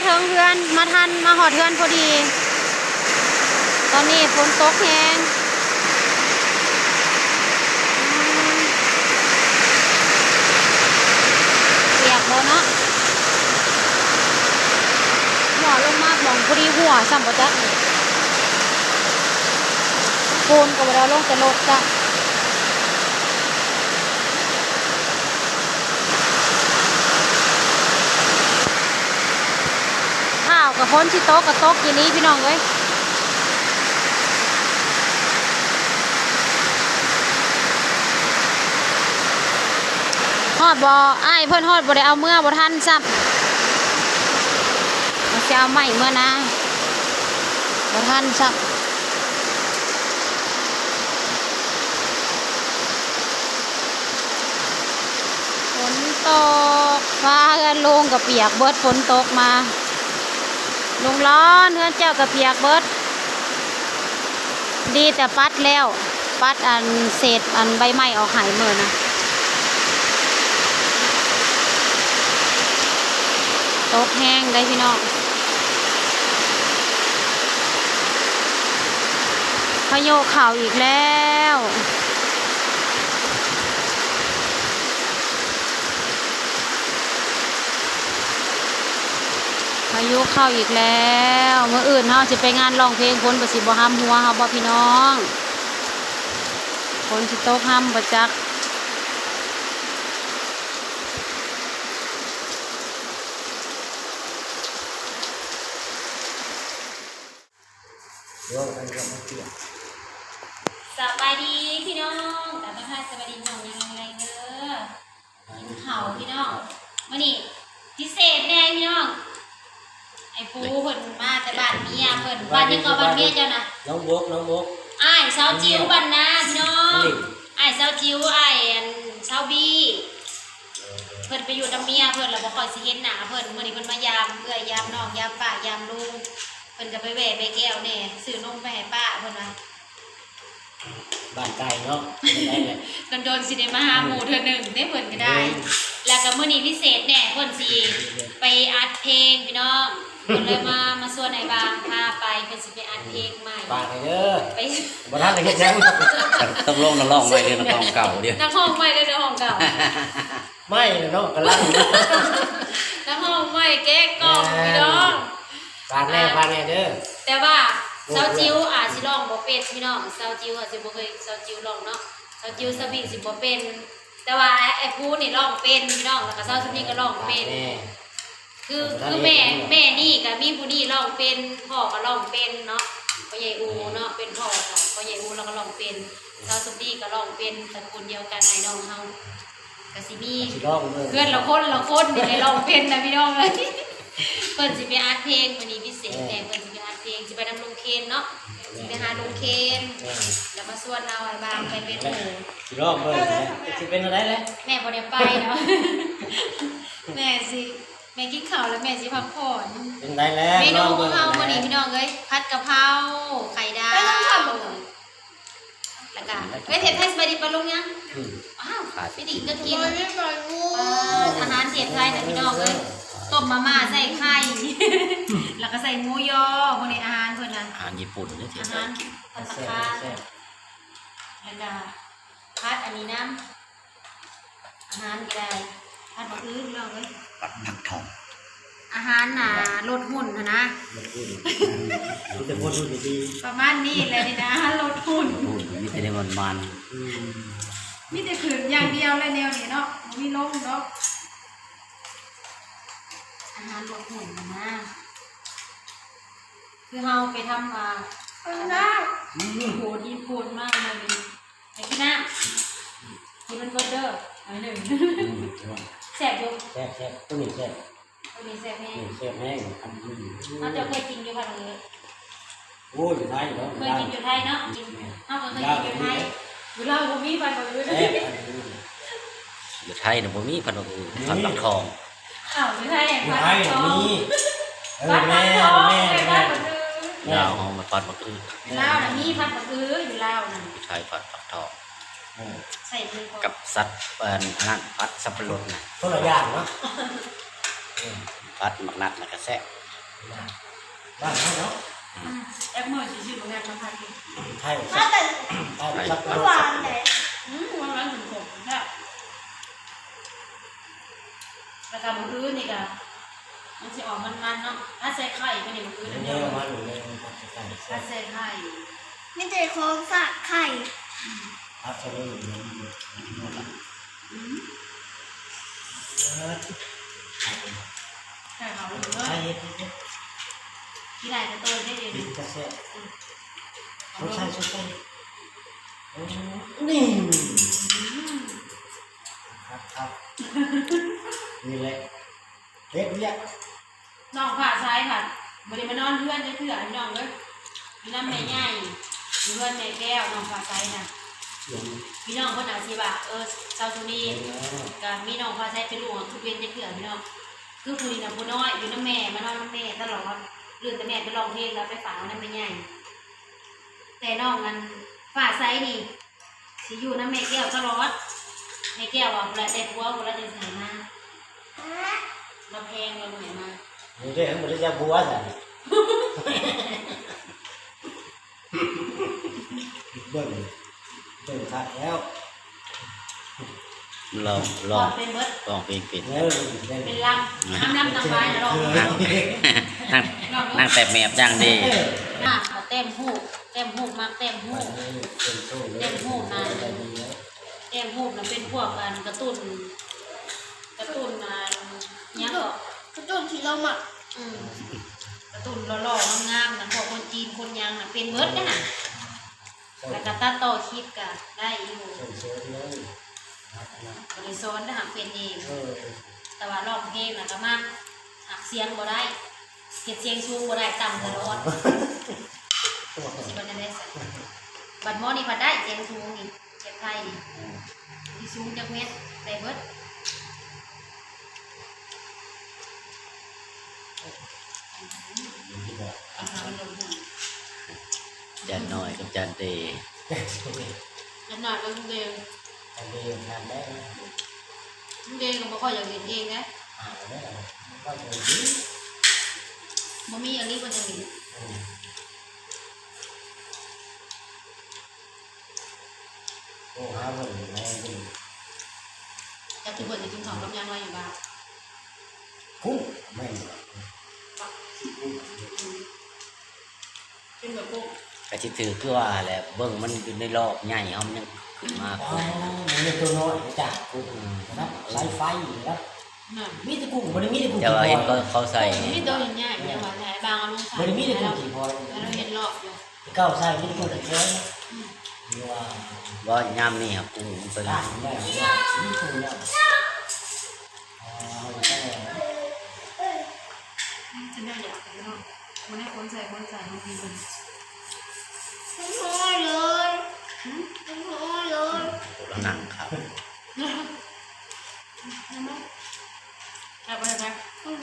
ເຖິງເຮືອນ ມາທັນ ມາຮອດເຮືອນພໍດີ. ຕອນນີ້ຝົນຕົກແຮງ ອືມ ປຽກບໍ່ເນາະ? ຫົວລົງມາໝ່ອງພໍດີຫົວຊ້ຳບໍ່ຈັກນີ້. ປູນກໍບໍ່ໄດ້ເອົາລົງແຕ່ລົດຈ້ະ. ຂ້າວກໍຝົນຊິຕົກກໍຕົກຢູ່ນີ້ພີ່ນ້ອງເອີຍ. ຮອດບໍ່? ອ້າຍເພິ່ນຮອດບໍ່ໄດ້ເອົາເມືອ ບໍ່ທັນຊ້ຳ. ເຮົາຊິເອົາໄມ້ເມືອນາ ບໍ່ທັນຊ້ຳ. ຝົນຕົກ ຟ້າເຮືອນໂລງກໍປຽກເບິດ ຝົນຕົກມາ ລຸງຫຼອນ ເຮືອນເຈົ້າກໍປຽກເບິດ. ດີແຕ່ປັດແລ້ວ ປັດອັນເສດອັນໃບໄມ້ອອກໃຫ້ມື້ນະ. ຕົກແຮງເດ້ພີ່ນ້ອງ. ພາຍຸເຂົ້າອີກແລ້ວ ພາຍຸເຂົ້າອີກແລ້ວ. ມື້ອື່ນເຮົາຊິໄປງານຮ້ອງເພງ ຝົນກໍຊິບໍ່ຫຳຫົວເຮົາບໍ່ພີ່ນ້ອງ? ຝົນຊິຕົກຫຳບໍ່ຈັກ. ສະບາຍດີພີ່ນ້ອງ ຕາມທັກທາຍສະບາຍດີພີ່ນ້ອງ ຍາມແລງເດີ. ກິນເຂົ້າພີ່ນ້ອງ ມື້ນີ້ພິເສດແດ່ພີ່ນ້ອງ. ໄອ້ປູເພິ່ນມາແຕ່ບ້ານເມຍເພິ່ນ. ບ້ານຫຍັງກໍ? ບ້ານເມຍເຈົ້ານະ ໜອງບົກ ໜອງບົກ. ອ້າຍສາວຈິວບ້ານນາພີ່ນ້ອງ. ອ້າຍສາວຈິວ ອ້າຍອັນສາວບີ ເພິ່ນໄປຢູ່ນຳເມຍເພິ່ນ ແລ້ວບໍ່ຄ່ອຍຊິເຫັນໜ້າເພິ່ນ. ມື້ນີ້ເພິ່ນມາຢາມເອື້ອຍ ຢາມນ້ອງ ຢາມປ້າ ຢາມລຸງ. ເພິ່ນກໍໄປແວ່ແມ່ແກ້ວແດ່ ຊື້ນົມໄປໃຫ້ປ້າເພິ່ນວ່າ. ບ້ານໄກເນາະ ໂດນໆຊິໄດ້ມາຫາໝູ່ເທື່ອໜຶ່ງເດ້ເພິ່ນກໍໄດ້. ແລ້ວກໍມື້ນີ້ພິເສດແດ່ ເພິ່ນຊິໄປອັດເພງພີ່ນ້ອງ. ເພິ່ນເລີຍມາ ມາຊວນອ້າຍບາງພາໄປ ເພິ່ນຊິໄປອັດເພງໃໝ່. ຝາກໄວ້ເດີ ໄປ ບໍ່ທັນໄດ້ເຮັດຫຍັງ. ຕົກລົງນັກຮ້ອງໃໝ່ ຫຼືນັກຮ້ອງເກົ່າເດ? ນັກຮ້ອງໃໝ່ ຫຼືນັກຮ້ອງເກົ່າ? ໃໝ່ແຫຼະເນາະ ກຳລັງ ນັກຮ້ອງໃໝ່ແກະກ່ອງພີ່ນ້ອງ. ຝາກແດ່ ຝາກແດ່ເດີ. ແຕ່ວ່າສາວຈິວອາດຊິຮ້ອງບໍ່ເປັນພີ່ນ້ອງ. ສາວຈິວອາດຊິບໍ່ເຄີຍ ສາວຈິວຮ້ອງເນາະ. ສາວຈິວ ສາວບິງຊິບໍ່ເປັນ ແຕ່ວ່າໄອ້ ໄອ້ພູນີ້ຮ້ອງເປັນພີ່ນ້ອງ ແລ້ວກໍສາວສຳລີກໍຮ້ອງເປັນ. ຄື ຄືແມ່ ແມ່ນີ້ກໍມີຜູ້ນີ້ຮ້ອງເປັນ ພໍ່ກໍຮ້ອງເປັນເນາະ ພໍ່ໃຫຍ່ອູເນາະ. ເປັນພໍ່ກໍພໍ່ໃຫຍ່ອູ ລາວກໍຮ້ອງເປັນ. ສາວສຳລີກໍຮ້ອງເປັນ ຕະກູນດຽວກັນ ອ້າຍນ້ອງເຮົາ. ກໍຊິມີ ຊິລອງເບິ່ງ ເຮືອນລະຄົນລະຄົນນີ້ແຫຼະຮ້ອງເປັນນະພີ່ນ້ອງເອີຍ. ເພິ່ນຊິໄປອັດເພງ ມື້ນີ້ພິເສດແດ່ ເພິ່ນຊິໄປອັດເພງ ຊິໄປນຳລຸງເຄນເນາະ. ຊິໄປຫາລຸງເຄນ ແລ້ວມາຊວນເອົາອ້າຍບາງໄປເປັນໝູ່. ຊິລອງເບິ່ງ ຊິເປັນແນວໃດແຫຼະ. ແມ່ບໍ່ໄດ້ໄປເນາະ ແມ່ຊິ ແມ່ກິນເຂົ້າແລ້ວແມ່ຊິພັກຜ່ອນ. ເປັນໃດແລ້ວ ເມນູຂອງເຮົາມື້ນີ້ພີ່ນ້ອງເອີຍ ຜັດກະເພົາ ໄຂ່ດາວ. ແລ້ວກໍ ເວເທດໄທສະບາຍດີປາລຸງຍັງ? ອືມ ອ້າວ ໄປດີກໍກິນ ອາຫານເທດໄທນະພີ່ນ້ອງເອີຍ. ຕົ້ມມາມ່າໃສ່ໄຂ່ ແລ້ວກໍໃສ່ໝູຢໍ. ມື້ນີ້ອາຫານເພິ່ນນະ ອາຫານຍີ່ປຸ່ນເດ້ ອາຫານພັດຕາຄານ ແລ້ວກໍຜັດອັນນີ້ນຳ. ອາຫານກໍໄດ້ ຜັດບັກອຶພີ່ນ້ອງເອີຍ ຜັດຜັກທອງ. ອາຫານນະ ລົດຫຸ່ນຫັ້ນນະ ລົດຫຸ່ນ ມີແຕ່ຄົນຫຸ່ນດີໆ ປະມານນີ້ແຫຼະນີ້ນະ ລົດຫຸ່ນ ໂອ້ຍ ມີແຕ່ແນວມັນໆ. ອືມ ມີແຕ່ຂຶ້ນຢ່າງດຽວແຫຼະແນວນີ້ເນາະ ບໍ່ມີລົງດອກ. ອາຫານລົດຫຸ່ນນະ ຄືເຮົາໄປທຳ ອ່າ ໂຫດຍີ່ປຸ່ນມາເລີຍ. ໄປກິນນ້ຳ ກິນມັນເບິດເດີ ໜ້ອຍໜຶ່ງ. ອືມ ແຊບຢູ່ ແຊບໆ ຕົວນີ້ແຊບ ຕົວນີ້ແຊບແຮງ ນີ້ແຊບແຮງ. ອັນນີ້ ເຮົາເຈົ້າເຄີຍກິນຢູ່ພັດບັກອຶ? ໂອ້ຍ ຢູ່ໄທເນາະ ເຄີຍກິນຢູ່ໄທເນາະ ກິນ ແມ່ນ ເຮົາກໍເຄີຍກິນຢູ່ໄທ. ຢູ່ລາວບໍ່ມີພັດບັກອຶ ແຊບ ຢູ່ໄທນະບໍ່ມີພັດບັກອຶ ພັດບັກທອງ. ອ້າວ ຢູ່ໄທ ຢູ່ໄທມີ ເອີ ພັດບັກທອງ ແມ່ນ ແມ່ນ ແມ່ນ ພັດບັກອຶ. ລາວເຮົາມາພັດບັກອຶ ລາວນະມີພັດບັກອຶ ຢູ່ລາວນະ ຢູ່ໄທພັດບັກທອງ. ເອີ ໃສ່ເພິ່ນ ກັບສັດ ອັນ ອັນນັ້ນ ພັດສັບປະລົດນະ ຄົນລະຢ່າງເນາະ. ເອີ ພັດໝາກນັດນະກະແຊບ. ບ້ານເຮົາເນາະ ອືມ ແອັບເມີຊິຊື້ບັກແນມມາຂາຍກິນ ໄທ ໄທ ໄທ ສັບປະລົດ ຫວານເດ້ ອືມ ຫວານໆ ຂົມໆ ແຊບ ແລ້ວກໍມື້ອື່ນນີ້ກໍມັນຊິອອກມັນໆ ເນາະ ຜັດໃສ່ໄຂ່ ມື້ນີ້ມື້ອື່ນ ແມ່ນ ມັນ ມັນ ມັນ ຜັດໃສ່ໄຂ່ ມີແຕ່ຂອງສາດໄຂ່ ອືມ ຜັດໃສ່ ອືມ ໄຂ່ເຂົ້າເລີຍ ໄຂ່ເຮັດ ກິນຫຼາຍກະໂຕເດ້ ເປັນຕາແຊບ ອືມ ສົດໃສ ສົດໃສ ໂອ້ ນີ້ ອືມ ຄັກໆ ນີ້ແຫຼະ ເຮັດວຽກ ນ້ອງຟ້າໃສພັດບໍ່ໄດ້ມານອນເຮືອນຈັກເທື່ອພີ່ນ້ອງເອີຍ ຢູ່ນຳແມ່ໃຫຍ່ ຢູ່ເຮືອນແມ່ແກ້ວ ນ້ອງຟ້າໃສນະ ພີ່ນ້ອງເພິ່ນອາດຊິວ່າ ເອີ ຊາວໂຊນີ ກໍມີນ້ອງຟ້າໃສເປັນລູກ ຄືເປັນຈັກເທື່ອພີ່ນ້ອງ ຄືຜູ້ນີ້ນະຜູ້ນ້ອຍ ຢູ່ນຳແມ່ ມານອນນຳແມ່ຕະຫຼອດ ລື່ນແຕ່ແມ່ໄປຮ້ອງເພງ ແລ້ວໄປຝາກໄວ້ນຳແມ່ໃຫຍ່ ແຕ່ນ້ອງອັນຟ້າໃສນີ້ ຊິຢູ່ນຳແມ່ແກ້ວຕະຫຼອດ ແມ່ແກ້ວວ່າ ຜູ້ໃດໄດ້ຜົວ ຜູ້ໃດຈັ່ງຊິໃຫ້ມາ ລາວແພງ ລາວບໍ່ໃຫ້ມາ ນີ້ເດ້ ບໍ່ໄດ້ຈັກຜົວຊັ້ນ ເບິ່ງ ເບິ່ງຄັກແລ້ວ ຮ້ອງ ຮ້ອງ ເປັນເບິດ ຮ້ອງເພງເປັນ ເອີ ເປັນ ເປັນລຳ ອືມ ນຳລຳນຳໄປ ຮ້ອງ ນາງ ນາງ ນາງແຕ້ມແມບຢ່າງດີ ເອີ ນາງກໍແຕ້ມຮູບ ແຕ້ມຮູບ ມັກແຕ້ມຮູບ ແຕ້ມຮູບນະ ແຕ້ມຮູບນະເປັນພວກອັນກາຕູນ ກາຕູນອັນຫຍັງເກາະ ກາຕູນທີ່ລາວມັກ ອືມ ກາຕູນຫຼໍ່ໆ ງາມໆ ນະ ພວກຄົນຈີນຄົນຫຍັງນະ ເປັນເບິດເດ້ນະ ແລ້ວກໍຕັດຕໍ່ຄລິບກໍໄດ້ຢູ່ ບໍ່ໄດ້ສອນນະ ຫາກເປັນເອງ ແຕ່ວ່າຮ້ອງເພງນະກໍມັກ ຫາກສຽງບໍ່ໄດ້ ເຮັດສຽງສູງບໍ່ໄດ້ ຕ່ຳຕະຫຼອດ ຊິວ່າແນວໃດຊັ້ນ ບັດໝໍນີ້ພັດໄດ້ສຽງສູງນີ້ ສຽງໄທນີ້ ຊິສູງຈັກແມັດໄດ້ເບິດ ຈານນ້ອຍກັບຈານເດ ຈານນ້ອຍກັບລຸງເດ ລຸງເດກໍບໍ່ຄ່ອຍຢາກເຮັດເອງເດ້ ບໍ່ມີອີ່ຫຼີເພິ່ນຈັ່ງເຮັດ ໂທຫາເພິ່ນແດ່ ຈັກຄືເພິ່ນຊິກິນເຂົ້າກັບຫຍັງໄວ້ຢູ່ບ້ານ ກຸ້ງ ແມ່ນ ກິນແບບກຸ້ງ ກໍຊິຖືກຄືວ່າແຫຼະ ເບິ່ງມັນຢູ່ໃນລອກໃຫຍ່ເຮົາ ມັນຍັງຂຶ້ນມາ ອໍ ມັນເປັນໂຕນ້ອຍຈາກກຸ້ງ ອືມ ນະ ສາຍໄຟນະ ມີແຕ່ກຸ້ງ ບໍ່ໄດ້ມີແຕ່ກຸ້ງ ແຕ່ວ່າເຫັນເຂົາ ເຂົາໃສ່ ມີໂຕໃຫຍ່ໆ ຍັງວ່າໃສ່ບາງເອົາລົງໃສ່ ບໍ່ໄດ້ມີແຕ່ກຸ້ງກີ່ພອຍ ແລ້ວເຫັນລອກຢູ່ ເກົ່າໃສ່ມີແຕ່ກຸ້ງກີ່ພອຍ ອືມ ວ່າ ວ່າຍາມນີ້ຫາກຸ້ງມັນເປັນ ຕາຍແລ້ວ ມີກຸ້ງແລ້ວ ອໍ ເອົາແລ້ວ ອືມ ຊິໄດ້ຢາກເນາະ ບໍ່ໄດ້ຄົນໃສ່ ຄົນໃສ່ ມັນມີເບິ່ງ ເປັນໂຕເລີຍ ຫືມ ເປັນໂຕເລີຍ ລະນັ່ງຄັບ ແຊບບໍ່ແຊບ? ອືມ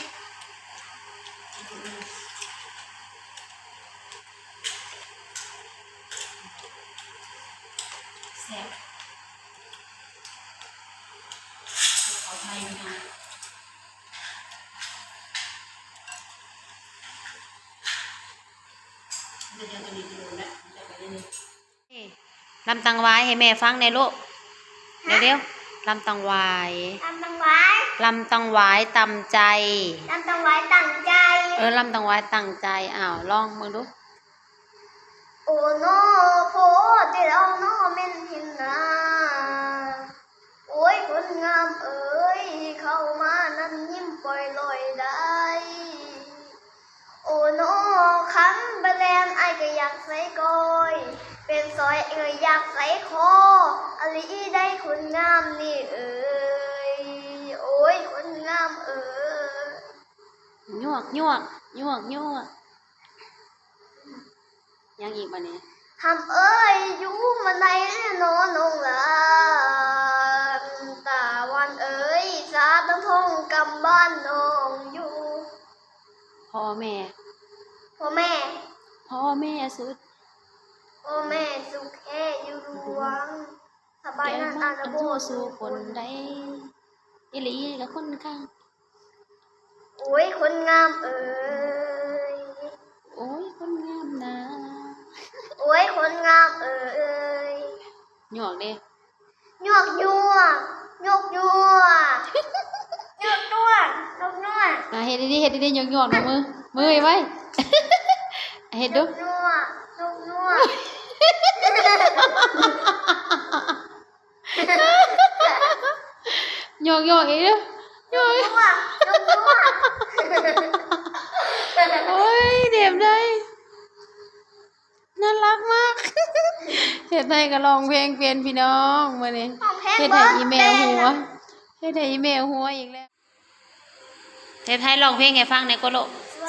ແຊບ ເຂົ້າໄທເນາະ ດຽວໂຕນີ້ຊິໂດນແລ້ວ ຈະໄປເລື້ອຍໆ ລຳຕັງຫວາຍໃຫ້ແມ່ຟັງແດ່ລູກ ເລັວໆ ລຳຕັງຫວາຍ ລຳຕັງຫວາຍ ລຳຕັງຫວາຍຕຳໃຈ ລຳຕັງຫວາຍຕຳໃຈ ເອີ ລຳຕັງຫວາຍຕຳໃຈ ອ້າວ ລອງເບິ່ງດູ. ໂອນໍ ໂພດເດລານໍ ແມ່ນເຫັນໜ້າ ໂອຍ ຄົນງາມເອີຍ ເຂົ້າມານັ້ນຍິ້ມປ່ອຍລອຍໄດ້ ໂອນໍ ຄັນໄປແລ່ນ ອ້າຍກໍຢາກໃສ່ກ້ອຍ ເປັນສ້ອຍເອີຍ ຢາກໃສ່ຄໍ ອາລີໄດ໋ ຄົນງາມນີ້ເອີຍ ໂອຍ ຄົນງາມເອີຍ ຍວກ ຍວກ ຍວກ ຍວກ. ຫຍັງອີກບາດນີ້? ຫຳເອີຍ ຢູ່ມາໄດ້ແລ້ວນໍນ້ອງຫຼານ ຕາຫວານເອີຍ ສາດນ້ຳທອງກຳບ້ານນ້ອງຢູ່ ພໍ່ແມ່ ພໍ່ແມ່ ພໍ່ແມ່ສຸກ ພໍ່ແມ່ສຸກແທ້ຢູ່ຫຼວງ ສະບາຍນັ້ນອານະໂບ ສູ່ຄົນໃດ ອີ່ຫຼີກໍຄົນຂ້າງ ໂອຍ ຄົນງາມເອີຍ ໂອ້ຍ ຄົນງາມນາ ໂອ້ຍ ຄົນງາມເອີຍ ຍອກເດ້ ຍອກຍົວ ຍົກຍົວ ຍົກຍົວ ຍົກຍົວ ອ່າ ເຮັດດີໆ ເຮັດດີໆ ຍົກໆ ນະ ມື ມືໄວໆ ເຮັດດູ ຍົກຍົວ ຍົກຍົວ ຍອກໆ ອີກເດີ້ ຍອກ ໂອ້ຍ ເດັບໄດ ໜ້າລັກມາກ ເຮັດໄດ້ກໍຮ້ອງເພງເປັນ ພີ່ນ້ອງ ມື້ນີ້ ເຮັດໃຫ້ອີ່ແມ່ຫົວ ເຮັດໃຫ້ອີ່ແມ່ຫົວອີກແລ້ວ. ເຮັດໃຫ້ຮ້ອງເພງໃຫ້ຟັງແດ່ໂກໂລ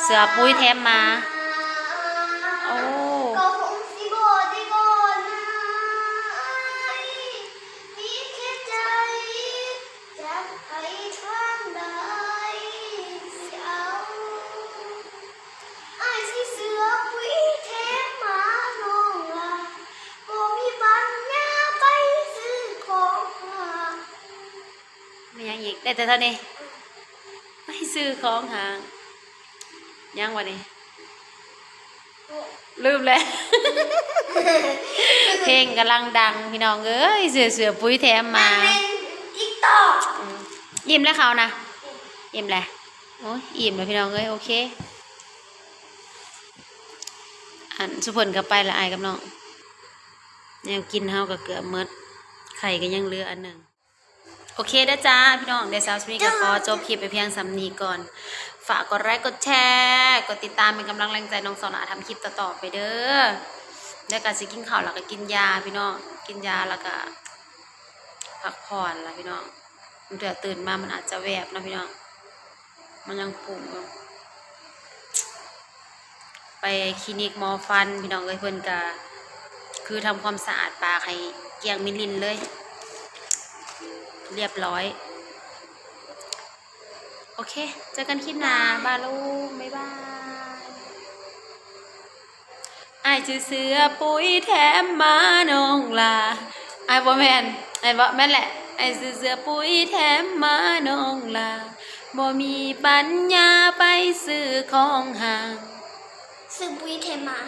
ເສືອປຸຍແຖມໝາ ໂອ້ ກໍຄົງຊິບໍ່ໄດ້ບໍ່ນາ ອ້າຍ ຕິດເຂດໃຈ ຈັກໄປທາງໃດຊິເອົາ ອ້າຍຊິເສືອປຸຍແຖມໝານ້ອງລະ ບໍ່ມີປັນຍາໄປຊື້ຂອງຫາ ມີຫຍັງອີກ? ໄດ້ແຕ່ເທົ່ານີ້ ໄປຊື້ຂອງຫ້າງ ຍັງວະນີ້ ລືມແລ້ວ ເພງກຳລັງດັງ ພີ່ນ້ອງເອີຍ ເສືອ ເສືອປຸຍແຖມໝາ ອີ່ມແລ້ວເຂົານະ ອີ່ມແລ້ວ ໂອ້ຍ ອີ່ມແລ້ວ ພີ່ນ້ອງເອີຍ ໂອເຄ ອັນ ຊຸເພິ່ນກໍໄປລະ ອ້າຍກັບນ້ອງ ແນວກິນເຮົາກໍເກືອບໝົດ ໄຂ່ກໍຍັງເຫຼືອອັນໜຶ່ງ. ໂອເຄເດີ້ຈ້າ ພີ່ນ້ອງ ດຽວສາວສະມີກໍຂໍຈົບຄລິບໄປພຽງສ່ຳນີ້ກ່ອນ ຝາກກົດໄລກົດແຊ ກົດຕິດຕາມເປັນກຳລັງແຮງໃຈນ້ອງສາວຫຼ້າທຳຄລິບຕໍ່ໆໄປເດີ້ ແລ້ວກໍຊິກິນເຂົ້າ ແລ້ວກໍກິນຢາ ພີ່ນ້ອງ ກິນຢາ ແລ້ວກໍພັກຜ່ອນລະ ພີ່ນ້ອງ ບາງເທື່ອຕື່ນມາມັນອາດຈະແວບເນາະ ພີ່ນ້ອງ ມັນຍັງປຸງຢູ່. ໄປຄລີນິກໝໍຟັນ ພີ່ນ້ອງເອີຍ ເພິ່ນກະຄືທຳຄວາມສະອາດປາກໃຫ້ກ້ຽງມິລິນເລີຍ ລຽບຮ້ອຍ. ໂອເຄ ເຈີກັນຄລິບໜ້າ ບາລຸງ ບາຍບາຍ. ອ້າຍຊື້ເສື້ອປຸຍແຖມມານ້ອງຫຼ້າ ອ້າຍ ບໍ່ແມ່ນ ແມ່ນບໍ່? ແມ່ນແຫຼະ ອ້າຍຊື້ເສື້ອປຸຍແຖມມານ້ອງຫຼ້າ ບໍ່ມີປັນຍາໄປຊື້ຂອງຫ້າງ ຊື້ປຸຍແຖມມາ